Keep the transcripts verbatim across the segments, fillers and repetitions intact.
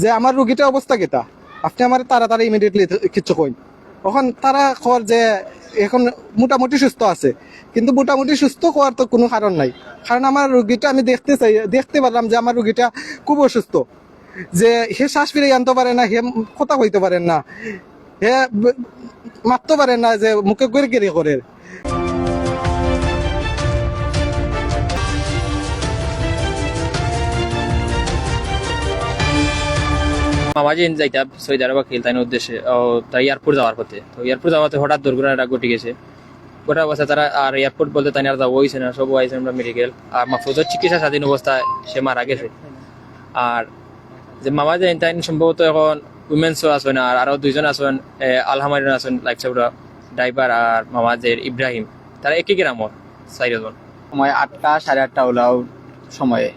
যে আমার রুগীটার অবস্থা কিতা, আপনে আমারে তাড়াতাড়ি ইমিডিয়েটলি কিছু কইন। অখন তারা কর যে এখন মোটামুটি সুস্থ আছে, কিন্তু মোটামুটি সুস্থ কওয়ার তো কুনু কারণ নাই। কারণ আমার রুগীটা আমি দেখতে চাই, দেখতে পারলাম যে আমার রুগীটা খুব অসুস্থ, যে হে শ্বাস ফিরাইয়া আনতো পারে না, হে কথা কইতো পারে না, হে ব-, মাততো পারে না, যে মুখে গেরগেরি করের। মামা যেইন যাইতা সৌদি আরব আকিল তাইন উদ্দেশ্যে, ও, তাই এয়ারপোর্ট যাওয়ার পথে, তো এয়ারপোর্ট যাওয়ার পথে হঠাৎ দুর্ঘটনা একটা ঘটি গেছে। ঘটার অবস্থা তারা আর এয়ারপোর্ট বলতে তাইন আর যাওয়া অইছে না, সব আইছে আমরা মেডিকেল। আর মাহফুজর চিকিৎসাধীন অবস্থায় সে মারা গেছে। আর যে মামা যেইন তাইন সম্ভবত এখন উইমেন্সও আছইন, আর আরো দুইজন আছইন, এ, আলহামারিন আছইন, লাইফ সাপোর্টার ড্রাইভার আর মামা যে ইব্রাহিম, তারা একই গ্রামর চাইরজন। সময় আটটা, সাড়ে আটটা ওলাও সময়ে।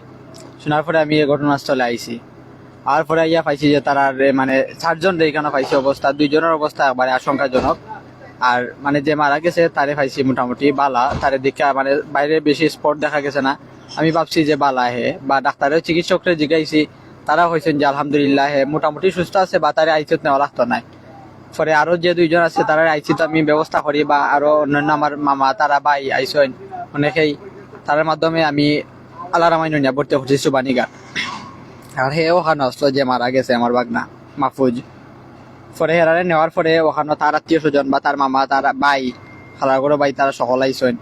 শোনার পরে আমি এই ঘটনাস্থলে আইছি। আর পরে আইয়া পাইছি যে তারার, এ, মানে, চারজনরে এখানো পাইছি অবস্থা, দুইজনর অবস্থা একবারে আশঙ্কাজনক। আর, মানে, যে মারা গেছে তারে পাইছি মোটামুটি বালা, তারে দেখিয়া, মানে, বাইরে বেশি স্পট দেখা গেছে না। আমি ভাবছি যে বালা হে, বা ডাক্তারের চিকিৎসকরে জিগাইছি, তারা কইছইন যে আলহামদুলিল্লাহ হে মোটামুটি সুস্থ আছে, বা তারে আইসিউত নেওয়া লাগতো নায়। পরে আরো যে দুইজন আছে, তারারে আইসিউত আমি ব্যবস্থা করি, বা আরো অন্যান্য আমার মামা, তারা ভাই আইছইন অনেকেই, তারার মাধ্যমে আমি আল্লাহর আমায় নিয়া ভর্তি করছি সুবানীঘাট। আর হে ওখানো আছলো যে মারা গেছে আমার ভাগনা মাহফুজ। পরে হেরারে নেওয়ার পরে ওখানো তার আত্মীয় স্বজন বা তার মামা, তার ভাই, খালার ঘরর ভাই, তারা সকল আইছইন।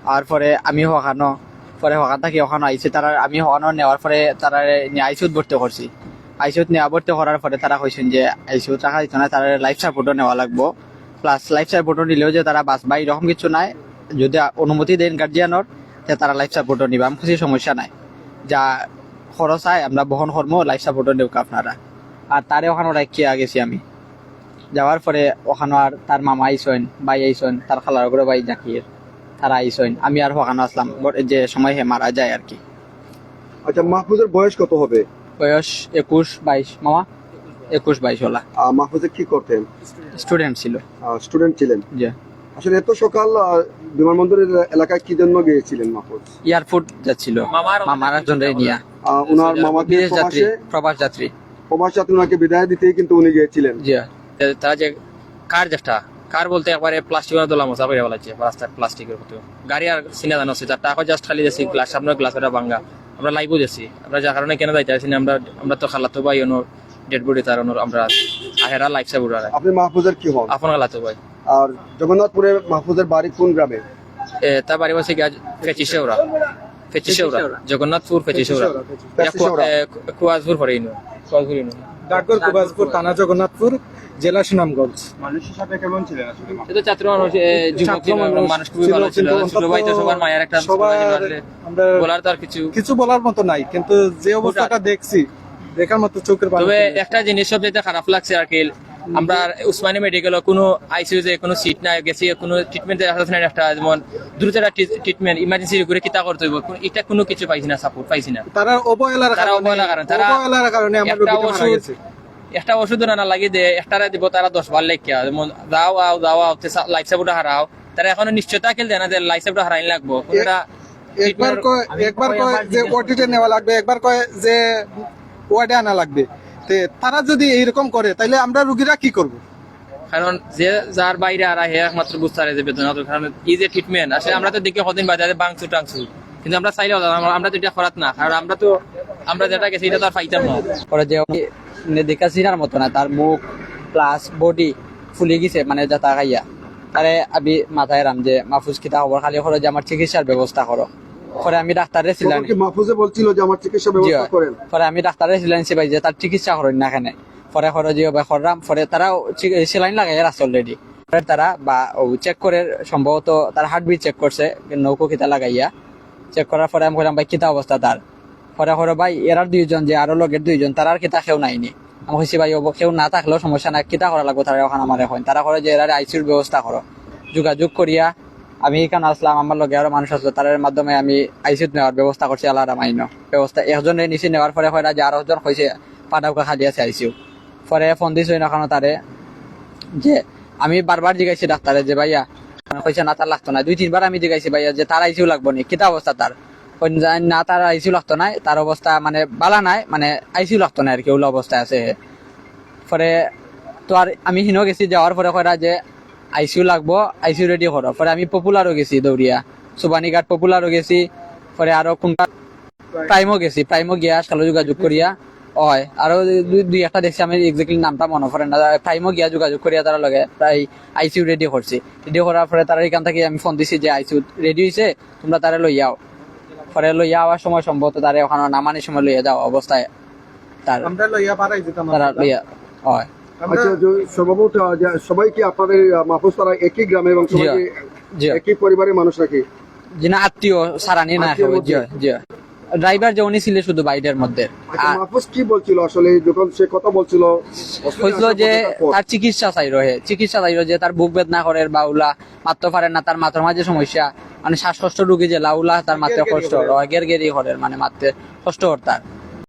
আর পরে আমি ওখানো, পরে ওখান থাকি ওখানো আইছি, তারা আমি ওখানো নেওয়ার পরে তারারে নিয়া আইসিউত ভর্তি করছি। আইসিউত নেওয়া ভর্তি করার পরে তারা কইছইন যে আইসিউত রাখা যাইতো না, তারারে লাইফ সাপোর্টও নেওয়া লাগবো। প্লাস লাইফ সাপোর্টও নিলেও যে তারা বাঁচবা এরকম কিছু নাই। যদি অনুমতি দেন গার্জিয়ানর, তে তারা লাইফ সাপোর্টও নিবা, আমি কিছু সমস্যা নাই। যা খরচ হয় আমরা বহন করবো, লাইফ সাপোর্টও নেউক আপনারা। আর তারে ওখানো রাখিয়া গেছি আমি। যাওয়ার পরে ওখানো আর তার মামা আইছইন, ভাই আইছইন, তার খালার ঘরর ভাই জাকির, তারা আইছইন। আমি আর ওখানো আছলাম, ব-, যে সময় হে মারা যায় আর কি। আচ্ছা, মাহফুজের বয়স কত হবে? বয়স একুশ বাইশ, মামা, একুশ বাইশ ওলা। আহ, মাহফুজে কি করতেন? স্টুডেন্ট ছিল। আহ, স্টুডেন্ট ছিলেন? জি। আসলে এত সকাল, আহ, বিমানবন্দরের এলাকায় কি জন্য গিয়েছিলেন মাহফুজ? এয়ারপোর্ট যাচ্ছিল, মামার মামার একজনরে নিয়া। আহ, ওনার মামা কি বিদেশ যাত্রী, প্রবাসে? প্রবাস যাত্রী। প্রবাস যাত্রী ওনাকে বিদায় দিতেই কিন্তু উনি গিয়েছিলেন। জি। এ, তারা যে কার যেটা, কার বলতে একবারে প্লাস্টিকের দলা মশা করে ফেলাচ্ছে, রাস্তার প্লাস্টিকের মতো। গাড়ি আর চিনা জানা আছে, তার টাকা just খালি যাচ্ছি, গ্লাস, সামনের গ্লাস ওটা ভাঙ্গা। আমরা লাইভও যাচ্ছি, আমরা যার কারণে কেন যাইতে পারছি না, আমরা, আমরা তো খালাতো ভাই ওনার ডেড বডি তার ওনার আমরা আহেরা লাইফ সাপোর্ট আর আপনি মাহফুজের কি হন? আপন খালাতো ভাই। আর জগন্নাথপুরে মাহফুজের বাড়ি কোন গ্রামে? এ, তার বাড়ি হচ্ছে গিয়া ফেচিশেওরা। ফেচিশেওরা। জগন্নাথপুর ফেচিশেওরা। ফেচিশেওরা, ফেচিশেওরা। এটা কু-, এ, কু-, কুয়াজপুর পরে ইনো। কুয়াজপুর ইনো। ডাকঘর কুয়াজপুর, থানা জগন্নাথপুর, জেলা সুনামগঞ্জ। মানুষ হিসাবে কেমন ছিলেন আসলে? এ তো ছাত্র মানুষ, এ, যুবক ছাত্র ছিল, মানুষ মানুষ খুবই ছিল, ভালো ছিল। কিন্তু ছোট ভাই তো অন্তত সবার মায়ের একটা সবার আমরা বলার তো আর কিছু কিছু বলার মতো নাই, কিন্তু যে অবস্থাটা দেখছি, দেখার মতো চোখের পানি তবে ফেলে। একটা জিনিস সবচেয়ে খারাপ লাগছে আর কি, আমরা আর উসমানী মেডিকেলও কোনো আইসিইউ যে কোনো সিট নাই, গেছি কোনো ট্রিটমেন্ট দেওয়া যাচ্ছে না, একটা যেমন দ্রুত একটা ট্রি-, ট্রিটমেন্ট ইমার্জেন্সি করে কিতা করতে হইব, কোনো, এটা কোনো কিছু পাইছি না, সাপোর্ট পাইছি না। তারা অবহেলার তারা কারণে, অবহেলার কারণে, তারা অবহেলার কারণে আমার একটা রোগীটা মারা ওষুধ, গেছে। একটা ওষুধ না, না লাগে দে, একটারে দিব তারা দশ বার লেখিয়া, যেমন যাও আও, যাও আও, তে সা-, লাইফ সাপোর্ট হারাও, তারা এখনো নিশ্চয়তা খেল দেয় না যে লাইফ সাপোর্ট হারাইন লাগবো, কোনো এ-, একটা একবার ট্রিটমেন্ট কয়, একবার কয় যে ওটিতে নেওয়া লাগবে, একবার কয় যে ওয়ার্ডে আনা লাগবে। তে তারা যদি এইরকম করে, তাহলে আমরা রুগীরা কি করব? কারণ যে যার বাইরে আর হে একমাত্র বুঝতে পারে যে বেদনা তো, কারণ এই যে ট্রিটমেন্ট, আসলে আমরা তো দেখি কদিন বাদে বাংসু টাংসু, কিন্তু আমরা চাইলেও আমরা, আমরা তো এটা করাত না, কারণ আমরা তো, আমরা যেটা গেছি এটা তো আর পাইতাম না। পরে যে ওকে দেখা চিনার মতো না, তার মুখ প্লাস বডি ফুলি গেছে, মানে যাতা খাইয়া। তারে আমি মাথায় রাম যে মাহফুজ কিতা খবর, খালি করো যে আমার চিকিৎসার ব্যবস্থা করো। পরে আমি ডাক্তাররে তখন সিলানি কি মাহফুজে বলছিল যে আমার চিকিৎসা ব্যবস্থা জি। করেন? পরে আমি ডাক্তাররে সিলানি ভাই যে তার চিকিৎসা করেন না কেনে। পরে করো যে ভাই করলাম, পরে তারা চি-, সেলাইন লাগাই রাখছে অলরেডি। পরে তারা বা ও চেক করে সম্ভবত তার হার্টবিট চেক করছে, নৌকো কিতা লাগাইয়া। চেক করার পরে আমি কইলাম, "ভাই, কিতা অবস্থা তার?" পরে কইলো, "ভাই, এরার দুইজন যে আরো লগের দুইজন, তারার কিতা কেউ নাইনি?" আমি কইছি, "ভাই, ও কেউ না থাকলেও সমস্যা নাই, কিতা করা লাগবো তারা এখন আমারে কইন।" তারা কইলো যে, "এরারে আইসিইউর ব্যবস্থা করো।" যোগাযোগ করিয়া আমি এখানে আসলাম, আমার লগে আরো মানুষ আসলো, তারার মাধ্যমে আমি আইসিইউত নেওয়ার ব্যবস্থা করছি, আল্লাহর আমাইনো ব্যবস্থা। একজনরে নিচে নেওয়ার পরে কইরা যে আরো একজন কইছে, "পাঠাউকা খালি আছে আইসিইউ।" পরে ফোন দিছে ওখানে তারে যে আমি বারবার জিজ্ঞাসি ডাক্তারে যে, "ভাইয়া," মানে কইছে, "না, তার লাগতো না।" দুই তিনবার আমি জিজ্ঞাসি, "ভাইয়া, যে তার আইসিইউ লাগবো নি, কিতা অবস্থা তার?" কইন যে না, তার আইসিইউ লাগতো নায়, তার অবস্থা মানে বালা নায়, মানে আইসিইউ লাগতো নায় আর কি, অলা অবস্থায় আছে হে। পরে তো আর আমি হিনো গেছি, যাওয়ার পরে কইরা যে আইসিইউ লাগবো, আইসিইউ রেডি করো। পরে আমি পপুলারও গেছি দৌড়িয়া, সুবানীঘাট পপুলারও গেছি, পরে আরো কোনটা প্রাইমও গেছি, প্রাইমও গিয়া সালো যোগাযোগ করিয়া, অয় আরো দুই দুই একটা দেখছি, আমি এক্স্যাক্টলি নামটা মনো পড়ে না। প্রাইমও গিয়া যোগাযোগ করিয়া তারার লগে প্রায় আইসিইউ রেডি করছি। রেডি করার পরে তারার এখান থাকি আমি ফোন দিছি যে আইসিইউ রেডি অইছে, তোমরা তারে লইয়াও। পরে লইয়া আওয়ার সময় সম্ভবত তারে ওখানো নামানির সময় লইয়া যাওয়া অবস্থায় তার আমরা লইয়া পারাই যেতাম তারা আমরা। লইয়া, অয়। আমরা আচ্ছা, যে সর্বমোট, আহ, যে সবাই কি আপনাদের, আহ, মাহফুজ তারা একই গ্রামে এবং সবাই জি, কি জি। একই পরিবারের মানুষ নাকি? জি না, আত্মীয় সারানি না, আত্মীয়র সবাই, জি, মধ্যে? জি। ড্রাইভার যে উনি ছিলেন শুধু বাইরের মধ্যে। আচ্ছা, আর মাহফুজ কি বলছিল আসলে যখন সে কথা বলছিল? অসুবিধা কইছিল আসার যে পথে তারপর? তার চিকিৎসা চাইরো হে, চিকিৎসা চাইরো যে তার বুক বেদনা করের বা উলা মাততে পারে না, তার মাথার মাঝে সমস্যা, মানে শ্বাসকষ্ট রোগী যে লাউলা তার মাঝে গেরগেরি কষ্ট করে। অর, গেরগেরি করের, মানে মাততে কষ্ট অর তার।